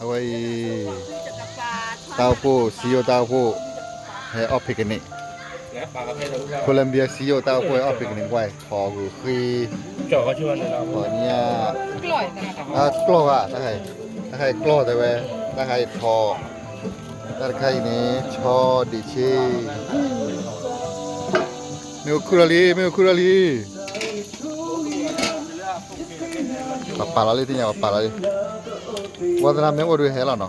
အဝဲအံၤ တၢ်အိၣ်ဖှိၣ် စံယိၣ်တၢ်အိၣ်ဖှိၣ် ဟဲအီၣ် picnic, Colombia စံယိၣ်တၢ်အိၣ်ဖှိၣ်ဟဲအီၣ် picnic ကွᢢ် ထီၣ်ဂုာ်ဃံ, ထီၣ်ညၣ်, အကျီၢ်ဂၤ, တၢ်ခါအံၤကျီၢ်တဲဝဲ, တၢ်ခါအံၤထီၣ်, တၢ်တခါအံၤန့ၣ် ဆီဒံးဆ့ မ့ၣ်အူခုၣ်ထီၣ်လံ မ့ၣ်အူခုၣ်ထီၣ်လံ, ပပာ်လီၤလံ သ့ၣ်ညါ ပပာ်လီၤလံ, ဝါသနာမ့ၢ်အိၣ်ဒုးဟဲလီၤနီၤ,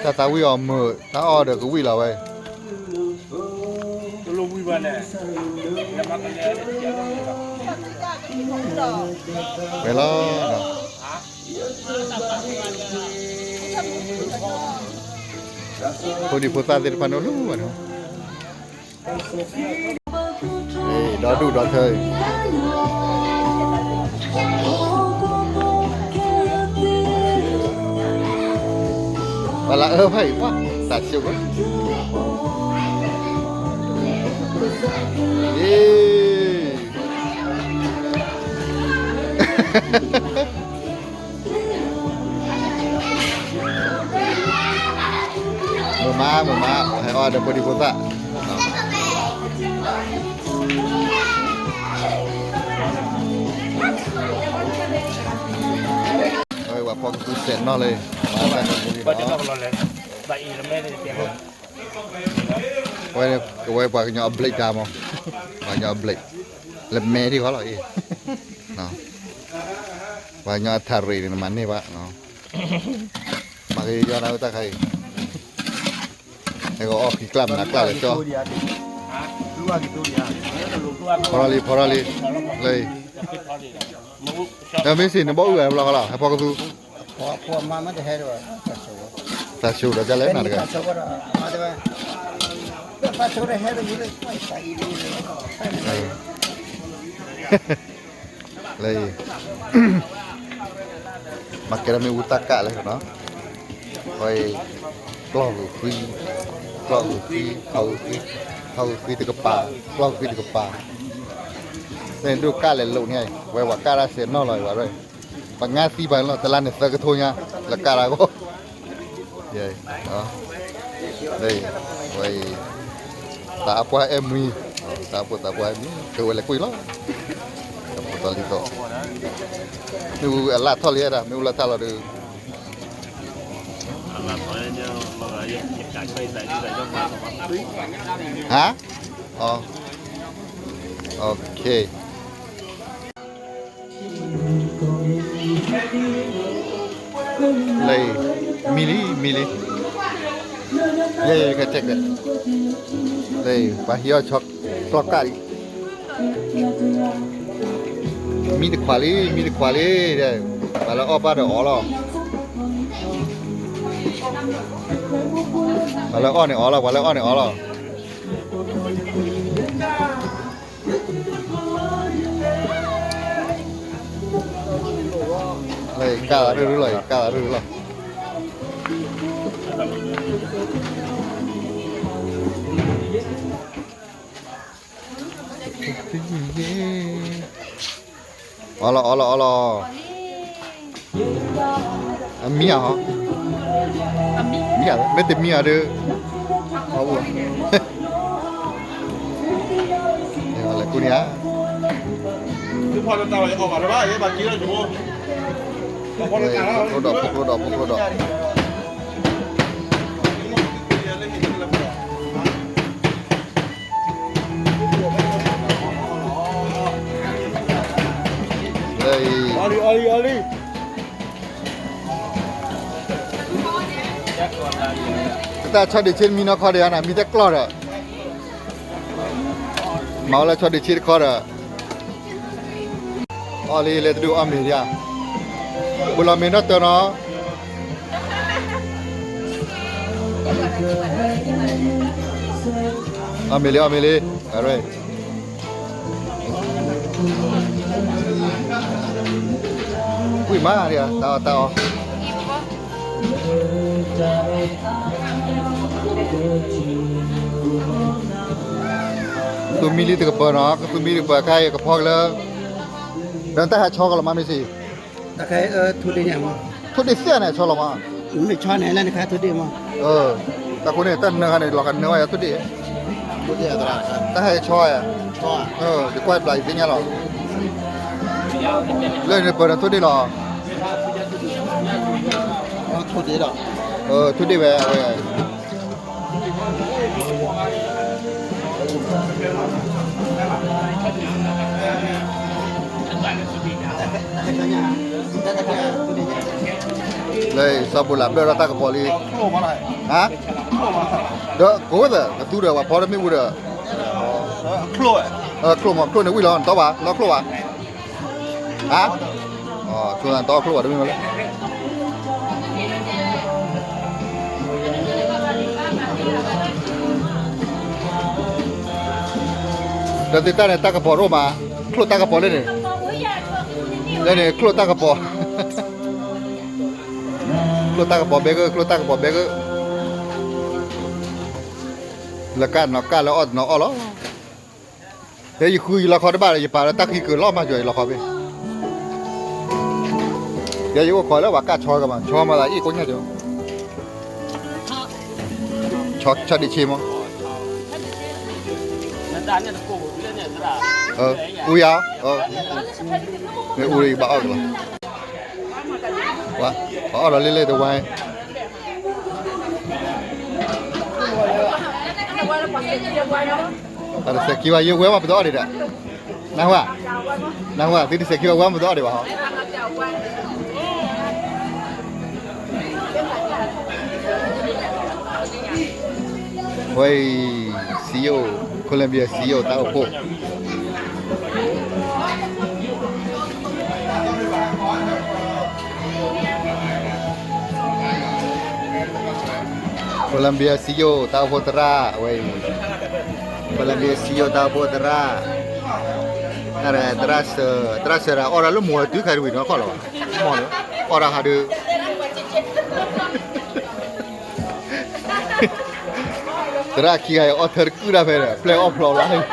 တၢ်သးဝံၣ်အီၤမုာ် တၢ်အီၣ်ဒီးကဝံၣ်လီၤဝဲ, ဝဲလီၤနီၤ, ဖိဒံဖိသၣ်သ့ၣ်တဖၣ်န့ၣ်အိၣ်လၢဝဲနီၤ, ဒီဒူၣ်ဒီထၢအံၤ, ပှၤလၢအၢဖးအံၤ ပှၤသးဆူၣ်ဝဲ, မုာ်မး မုာ်မး ဟဲအီၣ်ဒီးဖိဒံဖိသၣ်, အဝဲပှၤဖီကသူစဲးနီၣ်လၢ, ပှၤတနီၤကလီၤလဲၣ်, ဘၣ်အံၤလၢမဲ အဝဲ ကဝဲပှၤကညီအဘျဲၣ်တၢ်မး, ပှၤကညီအဘျဲၣ်, လၢမဲထံၣ်ဃီလီၤအံၤ, ပှၤကညီအထးရံးန့ၣ် နမၤန့ၢ်ဘၣ်, မၤကယီနၤဝဲတၢ်ခါအံၤ, ဟဲကအီၣ်ခံကျၢ်မနုၤကျၢ်လဲၣ်ကၠီ, ဖီထီၣ်လံ ဖီထီၣ်လံ, လၢအံၤ, မ့ၢ်စံးနဘီၣ်အုၣ်ဝဲဘျီဃီလီၤ ဟဲဖီကသူ သးဆူၣ်ဒီးဒ်လဲၣ်နၤတဂၤ, လၢအံၤ, မၤကဲထီၣ်မ့ၣ်အူတၢ်ကၣ်လဲၣ်နီၤ, ဝဲအံၤ, ကျီၢ်ဂုာ်ဃံ, ကျီၢ်ဂုာ်ဃံ, ထီၣ်ဂုာ်ဃံ, ထီၣ်ဂုာ်ဃံတကပၤ, ကျီၢ်ဂုာ်ဃံတကပၤ, သ့ၣ်ဒိၣ်ကၣ်လဲၤလိာ်န့ၣ်, ဝဲပှၤကၣ်တၢ်စဲးနီၣ်လီၤအံၤဝဲ, ပှၤငါသံပှၤလီၤ တလါန့ၣ်သၢကထိညါ, လၢကၣ်တၢ်ဂီၢ်, လၢအံၤ, ဝဲအံၤ, သးအပှၢ်အဲၣ်မံၤ, သးပှၢ်သးပှၢ်အဲၣ်မံၤ ကဝဲလဲၤကွံာ်လီၤ, တၢ်ဖိတၢ်လံၤသီၣ်, မ့ၣ်အူအလၣ်ထီၣ်လံဒၣ် မ့ၣ်အူလၢထၢ်လီၤဒီး ဟါ, အ, လၢအံၤ, မံလံ မံလံ, ယဲယကတဲကဲ, လၢအံၤ ပှၤဟံးအီၣ်ဆီကျီၢ်ကၣ်လံ, မံတခွးလံ မံတခွးလံ, ပှၤလၢအီၣ်ဘၣ်ဒီးအီၣ်လီၤ, ပှၤလၢအီၣ်န့ၣ်အီၣ်လီၤ ပှၤလၢအီၣ်န့ၣ်အီၣ်လီၤ. လၢကၣ်သးရၢၢ်ရၢၢ်လီၤ ကၣ်သးရၢၢ်ရၢၢ်လီၤ. အီလီၤ အီလီၤ အီလီၤ. အမံဧါဟီ, မံဧါ မ့ၢ်တမံဧါဒီး, အအိၣ်, လဲၤကူန့ၣ်ဧါ, ဖိကျိဒီး ဖိကျိဒီး ဖိကျိဒီး. လၢအံၤ, တၢ်ဆီဒံးဆ့တမံနီၢ်ခီဒံးဧါန့ၣ် မံတၢ်ကျီၢ်ဒီး, မၤဝဲလၢဆီဒံးဆ့တခီဒီး အီၣ်လံ လဲၤတဒုအီၣ်မ့ၤဒံးဧါ, ဘူးလီၤမ့ၤနီၢ်တၢၤနီၤ, အီၣ်မ့ၤလံ အီၣ်မ့ၤလံ, ကွံာ်မးဒံးဧါ တၢ်အီၣ်တၢ်အီ သူမံလံတကပၤနီၤ ကသူမံတကပၤခါအံၤကဖီကလၢ, ဒီးတၢ်ဟးဆီကလီၤမးမ့ၢ်စံး, တၢ်ခဲအၢ ထိၣ်ဒ့ၣ်ညါမး, ထိၣ်ဒ့ၣ်သ့ၣ်န့ၣ် ဆီလီၤမး, မ့ၢ်ဆီန့ၣ် လၢနခါထိၣ်ဒ့ၣ်မး, တၢ်ဃိန့ၣ် တၢ်နၢဂၤန့ၣ် လီၤဂာ်နၢဝဲယၤထိၣ်ဒ့ၣ်, တၢ်ဟဲဆီယၤ, ယကွၢ်ဘျးယသ့ၣ်ညါလီၤ, လၢနပၢၢ်ဒီးထိၣ်ဒ့ၣ်လီၤ, ထိၣ်ဒ့ၣ်ဝဲ, လၢစီၤဘိလးဘျၢၣ်ထီၣ်တၢ်ကပီၤလံ, ဒီးကိးသၢ ကသူဒီးပှၤဖီတမ့ၣ်အူဒီး, ချိၣ်မး ချိၣ်န့ၣ်ဝံၤလီၤ နတီဘၣ် လီၤချိၣ်ဘၣ်, ဟါ, ချိၣ်နတီချိၣ်ဘၣ်တမ့ၢ်မးလၢ ဒီးသ့ၣ်တၢ်န့ၣ် တၢ်ကပီၤတအိၣ်မး, ချိၣ်တၢ်ကပီၤလၢန့ၣ်, လၢန့ၣ် ချိၣ်တၢ်ကပီၤ, ချိၣ်တၢ်ကပီၤဘဲဂၢၢ် ချိၣ်တၢ်ကပီၤဘဲဂၢၢ်, လၢကၣ်နီၤကၣ်လၢအီၣ်တနီၤအီၣ်လီၤ. ယဲယဃုယလီခီတဘၣ်ဒီး ယပာ်လၢတၢ်ခံကလီၤမးကၠီယလီခီဖဲ, ယဲယအိၣ်ခိးလၢပှၤကၣ်ဆီကမး ဆီမးသးအ့ၣ်ကိညၣ်ကၠီ, ဆီဒံးဆ့မး, အူယၤ, မ့ၢ်အူယဘၣ်အီၣ်ကလီၤ, ပှၤအီၣ်ဒီးလ့လဲၣ်တဝါ အတစဲးခံဝဲ ယဝဲမးပတအီၣ်ဒံးဒီး, နၢ်ဟူဧါ, နၢ်ဟူဧါ သုတစဲးခံဝဲ ဝဲမးပတအီၣ်ဒံးဘၣ်ဟီ, ဝဲအံၤ စံယိၣ် Colombia စံယိၣ်တၢ်အိၣ်ဖှိၣ် Colombia စံယိၣ်တၢ်အိၣ်ဖှိၣ်သရၣ် အဝဲအံၤ, Colombia စံယိၣ်တၢ်အိၣ်ဖှိၣ်သရၣ်, သရၣ်စၢၤ, သရၣ်စၢၤဒၣ်အီၣ်ဒၣ်လၢမိၢ်ဝဲတုၤခါတဝံၤနီၢ်ခီၣ်လီၤဘၣ်, မ့ၢ်လၢ အီၣ်ဒၣ်ဟးဒုး သရၣ်ခံဂၤအံၤအီၣ်ထၢတကုၢ်ဒၣ်ဖဲဒီး ပျဲၢ်အီၣ်ဖျီလၢ်,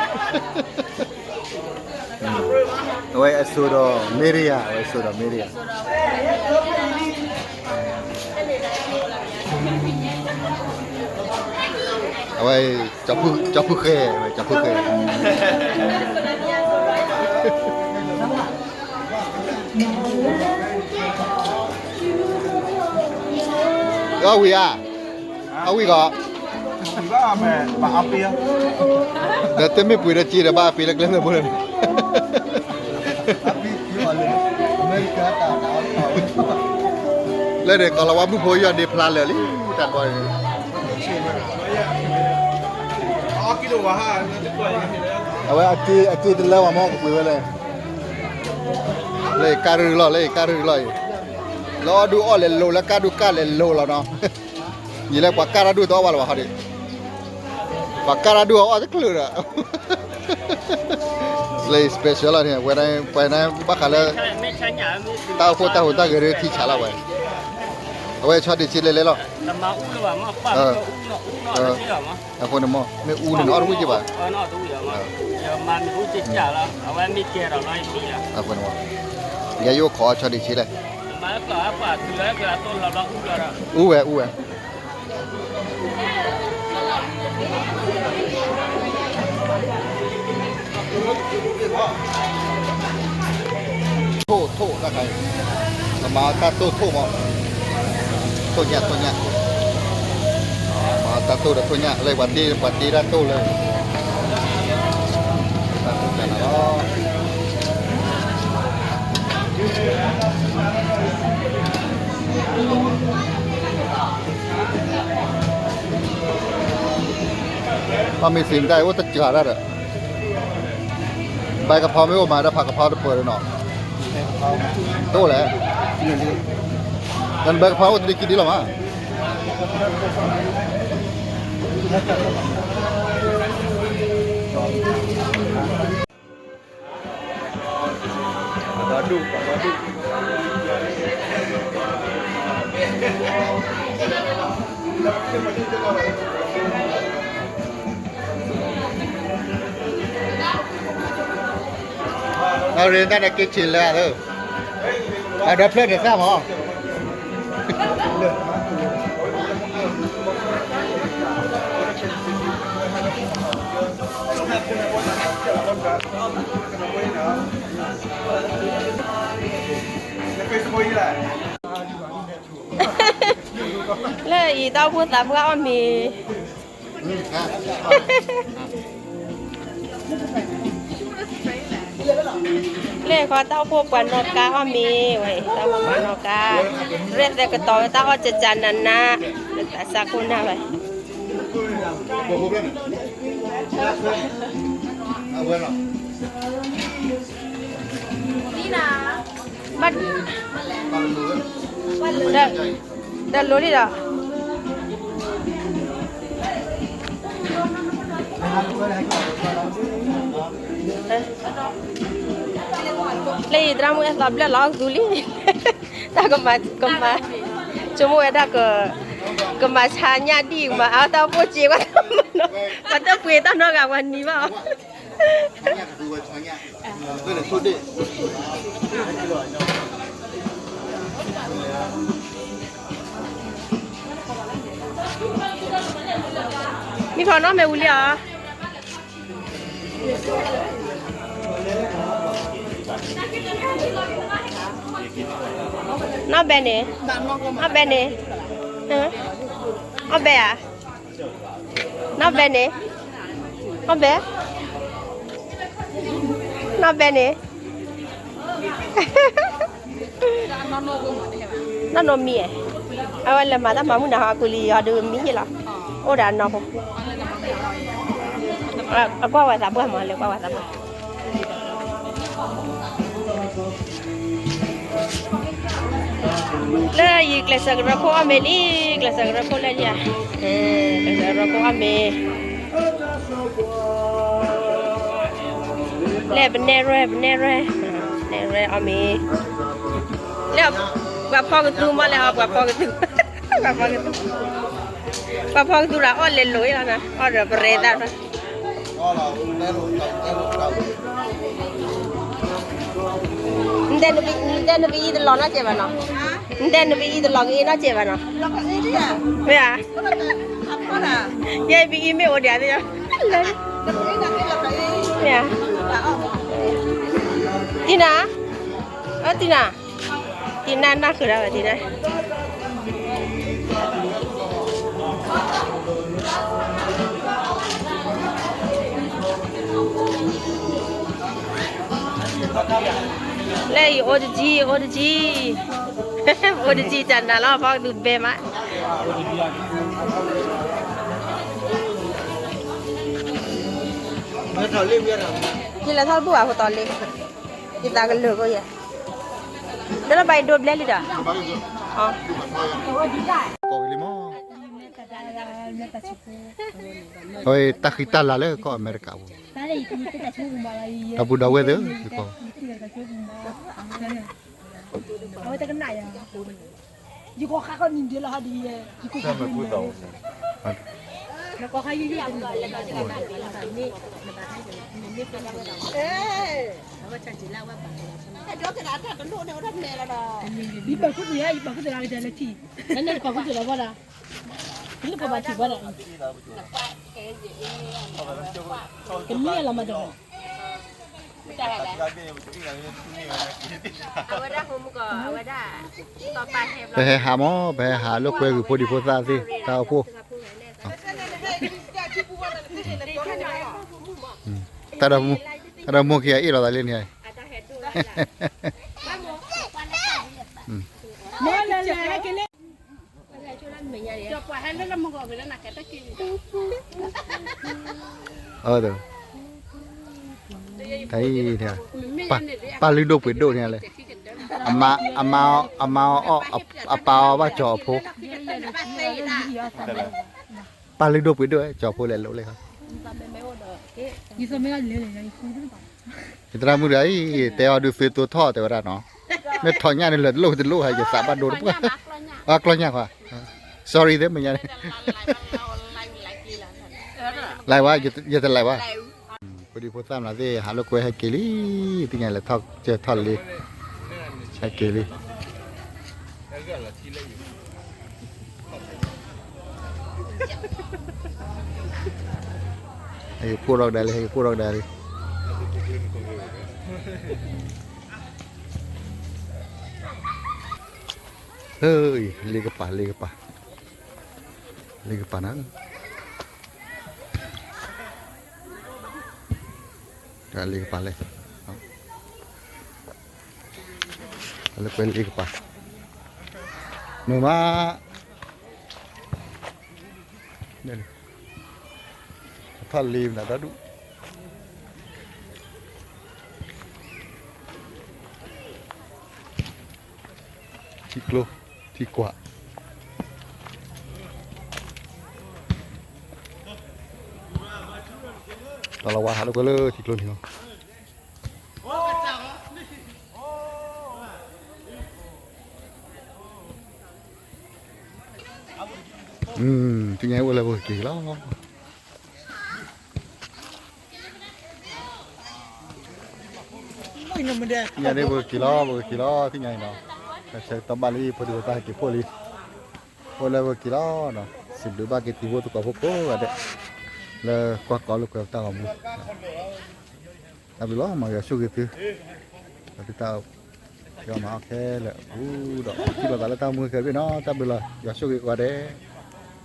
အဝဲအစိၤဒီး Maria အဝဲအစိၤဒီး Maria အဝဲ ကၠီဖုဃဲ အဝဲကၠီဖုဃဲ အဝံၤဧါ, အဝံၤကီး, ဒီးတမ့ၢ်ပှ့ၤဒီးစ့ဒီးဘၣ်အပ့ၤလၢကျဲလၢာ်ဖိလၢာ်န့ၣ်, လၢန့ၣ်ကီးလီၤဝါမုၣ်ဖိယီၢ်ဒ့ဖျါလၢာ်လံ, တၢ်ကွၢ်န့ၣ် အဝဲအစ့တလၢဝဲမ့ၢ်ကပှ့ၤဝဲလဲၣ်, လၢကၢ်ရူၢ်လီၤ လၢကၢ်ရူၢ်လီၤအံၤ, လၢအီၣ်ဒူၣ်အီၣ်လဲၤလိၤ လၢကၢ်ဒူၣ်ကၢ်လဲၤလိၤလီၤနီၤ, ယလဲၤပှၤကၢ်တၢ်ဒူၣ်တအီၣ်ဘၣ်လၢၤဘၣ်ဟီဒံး, ပှၤကၢ်တၢ်ဒူၣ်အီၣ်တချုးဒီး, လၢ special လီၤန့ၣ် ပှၤန့ၣ်ဘၣ်ဃးလၢ တၢ်အိၣ်ဖှိၣ်တၢ်ဟူးတၢ်ဂဲၤဒ်ထံဆးလီၤဝဲ, အဝဲဆီဒံးဆ့လဲၤလဲၤလီၤ, အဃိန့ၣ်မ့ၢ် မ့ၢ်အူန့ၣ်နအီၣ်တဝံၣ်က့ၤဘၣ်, အဃိန့ၣ်မ့ၢ် ယဲယအိၣ်ခိးဆီဒံးဆ့လဲၣ်, အူဝဲ အူဝဲ ထိၣ်ထိၣ်တၢ်ခါအံၤ, ကမၤတၢ်တိၢ်ထိၣ်မး, ထိၣ်ညၣ်ထိၣ်ညၣ်, မၤတၢ်တိၢ်ဒီးထိၣ်ညၣ် လၢပှၤတ့ပှၤတ့တၢ်တိၢ်လၢ တၢ်တိၢ်ကနၤလီၤ. ဘၣ်မ့ၢ်သ့ၣ်မတၤအိၣ်တစှၤတၢ်ဒီး, ဘဲကဖီမ့ၢ်အိၣ်မးဒီးဖးကဖီတပၢၢ်ဒီးနီၤ, တအိၣ်လဲၣ်, ဒီးဘဲကဖီအိၣ်တဒံခံဒံလီၤမး. အရ့တၢ်န့ၣ်က့ၤဆံးလဲၣ်ဧါ, အဒီဖျၢၣ်န့ၣ်သၣ်မး လၢအံၤတၢ်အိၣ်ဖှိၣ်သးပှၢ်အီၣ်မ့ၤ လၢခီတၢ်အိၣ်ဖှိၣ်ပှၤနီၣ်ကါအီၣ်မ့ၤဝဲ တၢ်အိၣ်ဖှိၣ်ပှၤနီၣ်ကါ ရဲၣ်သဲကတီၤဝဲတၢ်အီၣ်ကကနၤနၤ လၢသးစၢ်ခိၣ်နၢ်ဝဲ ဘၣ် တၢ်လိၤလံဒီး လၢယသရၣ်မုၣ်အဲၣ်သီဘျၢၣ်လီၤ ကသူလံ တၢ်ကမၤ ကမၤ ဆိကမိၣ်ဝဲဒၣ်က ကမၤဆါညၣ်ဒံၣ် ကမၤအါတၢ်အိၣ်ဖှိၣ်စ့ ပှၤတပှ့ၤတၢ်နီတဂၤ ပှၤနံၤဘၣ်အီၤ မံဖီနီၣ်မ့ၢ်ဝံၤလံဧါ နီၢ်ဘဲန့ၣ် အီၣ်ဘဲန့ၣ် အီၣ်ဘဲဧါ နီၢ်ဘဲန့ၣ် အီၣ်ဘဲ နီၢ်ဘဲန့ၣ် နီၢ်နိမံၤဧါ အဝဲလဲၤမၤတၢ်မၤမုၢ်နၤဟီ အကူလံၤဟီဒုးမံၤဟ့ၣ်လီၤ အိၣ်ဒီးအနီၢ်ဖိ အကွၢ်ဝဲသးပှၢ်မး လဲၤကွၢ်ဝဲသးပှၢ် လၢယကျဲးစၢးကရၢခိၣ်အီၣ်မ့ၤလံ ကျဲးစၢးကရၢခိၣ်လၢယၤ ကျဲးစၢးကရၢခိၣ်အီၣ်မ့ၤ လဲၣ်ပနဲၣ်ရွဲၣ် ပနဲၣ်ရွဲၣ် နဲၣ်ရွဲၣ်အီၣ်မ့ၤ လဲၣ် ပှၤဖီကသူမ့ၢ်လဲၣ်ဟီ ပှၤဖီကသူ ပှၤဖီကသူ ပှၤဖီကသူဒီးအီၣ်လဲၤလိာ်အံၤလီၤ အီၣ်ဒီးပရဲသၣ် နတဲနပအံၤတလီၤနီတစဲးဘၣ်နီၤ, နတဲနပအံၤတလီၤကအ့နီတစဲးဘၣ်နီၤ, မ့ၢ်ဧါ, ယဲပအံၤမ့ၢ်အိၣ်ဒံးသ့ၣ်ညါ, မ့ၢ်ဧါ, တံနၤ, တံနၤ, တံနၤနၢ်ဃုာ်ဒၣ်ဝဲတံနၤ လၢယအိၣ်တကံ အိၣ်တကံ, အိၣ်တကံတၢ်နၤလီၤ ဖီကသူဘဲမး, ယလဲၤထီၣ်တဘူၣ်ဘၣ်ဖိတီၤလံ, ယသးကလၢာ်ကိးယဲၢ်, ဒီးလၢဘၣ်ယဒိဘျဲလံဒီး, အဝဲတၢ်ဃံတၢ်လၤလၢကီၢ်အမဲရကၤပူၤ, ဒီပုၢ်ဒီဝဲၢ်သ့ၣ်, အဝဲတကနၣ်ယၤ, ယကခါခီနံၤဒဲးလီၤဟါဒ်ယဲ, ယကခါခီနံၤဒဲး, ယပာ်ခူသူၣ်ယါ ယပာ်ခူသူၣ်လၢကတဲလၢထံၣ်, နနပာ်ခူသူၣ်လီၤဘၣ်ဒီး, နနကပာ်ခူသူၣ်လီၤဘၣ်ဒီး, ကမ့ၢ်လီၤမးဒီး ပဟဲဟးမး ပဟဲဟးလိာ်ကွဲဂုၢ်ဖိဒံဖိသၣ်သ့ၣ် တၢ်အိၣ်ဖှိၣ်, တၢ်ဒီမိၢ်ခံဂၤအ့ၣ်လိာ်သးလၢန့ၣ် တၢ်အံၤ, ပၢ်လုၢ်ဒိၣ်ပှ့ၤဒိၣ်န့ၣ်လဲၣ်, အမါအီၣ် အပၢ်အီၣ်ဘၣ်ကၠီၤအဖိ, ပၢ်လုၢ်ဒိၣ်ပှ့ၤဒိၣ် ကၠီၤဖိလဲၤလိာ်လၢခါ, ယသရၣ်မုၣ်တဂၤအံၤ တဲအီၤဒုးသုတိထီၣ်တဲဝဲဒၣ်နီၤ, မ့ၢ်ထီၣ်ညၣ်န့ၣ်လၢာ်တလိၣ်တလိၣ်ဟဲ ယသးဘၣ်ဒိတပှၢ်, အကျီၢ်ညၣ်ခွါ, sorry သ့ၣ်မ့ၢ်ညါန့ၣ်, လဲၤဝဲ ယတလဲၤဝဲ, ဖိဒံဖိသၣ်မနုၤသ့ၣ် ဟးလိာ်ကွဲဟဲက့ၤလံ, သ့ၣ်ညါလဲၤထီၣ်ကၢထီၣ်လံ, ဟဲက့ၤလံ ဟဲက့ၤဖှိၣ်ထီၣ်ကဒါလံ ဟဲက့ၤဖှိၣ်ထီၣ်ကဒါလံ. လ့ကပၤ လ့ကပၤ လ့ကပၤနၤ, လ့ကပၤလဲၣ်, လၢကွဲလ့ကပၤ, မ့ၢ်မး ထီၣ်လ့နၤတၢ်ဒူၣ်, ထံကျိ ထံကွၢ်, တၢ်လီၤဝါဟးလိာ်ကွဲလၢထံကျိန့ၣ်လီၤ. သ့ၣ်ညါအိၣ်လၢပကက့ၤလီၤ. သ့ၣ်ညါဒ်ပကက့ၤလီၤ ပကက့ၤလီၤ သ့ၣ်ညါအံၤနီၤ, ဆၢကတီၢ်ဘၣ်လံ ဖိဒံဖိသၣ်ဟဲက့ၤဖှိၣ်လံ, အိၣ်လၢပကက့ၤလီၤနီၤ, စံးဘျုးဘၣ်က့ၤတံၤဖိသကိးဖိကိးဂၤဒဲး, လၢကွၢ်ကီလၢကွဲးတၢ်ဂီၤမူ, တၢ်ဘျုးလီၤ မ်ယွၤဆိၣ်ဂ့ၤသု, သုတၢ် ကမၤအီၣ်ခဲလၢာ် ဘူးဒီးထံၣ်လိာ်သးလၢတၢ်မူခဲအံၤနီၤ, တၢ်ဘျုးလီၤ ယွၤဆိၣ်ဂ့ၤကိးဂၤဒဲး.